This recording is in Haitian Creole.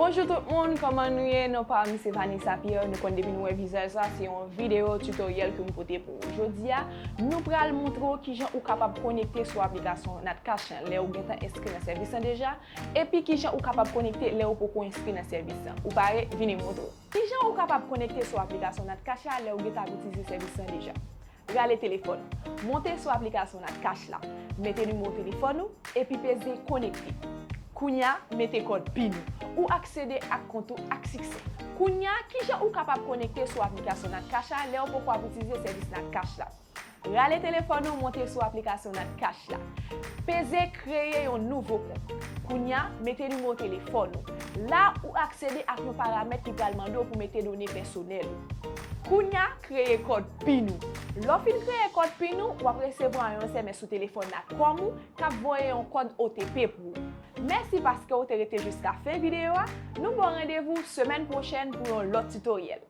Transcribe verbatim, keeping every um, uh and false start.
Bonjou tout moun, kòman nou ye? Non pa m se Vanessa Pierre, nou konn depi nou wè vizaj sa, se yon videyo tutorial ke m pote pou ou. Jodi a, nou pral montre w kijan ou kapab konekte sou aplikasyon Natcash lan lè ou gentan enskri nan sèvis lan deja, epi kijan ou kapab konekte lè ou poko enskri nan sèvis lan. Ou pare? Vini m montre w. Kijan ou kapab konekte sou aplikasyon Natcash la lè ou gentan ap itilize sèvis lan deja? Rale telefòn ou, monte sou aplikasyon Natcash la, mete nimewo telefòn ou, epi peze konekte. Kounya, mete kòd pin ou. Ou aksede ak kont ou ak siksè. Kounya, kijan ou kapab konekte sou aplikasyon Natcash la lè ou poko ap itilize sèvis Natcash la? Rale telefòn ou, monte sou aplikasyon Natcash la. Peze kreye yon nouvo kont. Kounya, mete nimewo telefòn ou. La, ou aksede ak yon paramèt ki pral mande w pou mete done pèsonèl ou. Kounya, kreye kòd pin ou. Lè w fin kreye kòd pin ou, w ap resevwa yon S M S sou telefòn nan kòm ou k ap voye yon kòd O T P pou ou. Mèsi paske w te rete jiska fen videyo a. Nou ba w randevou semèn pwochèn pou yon lòt tutoriel.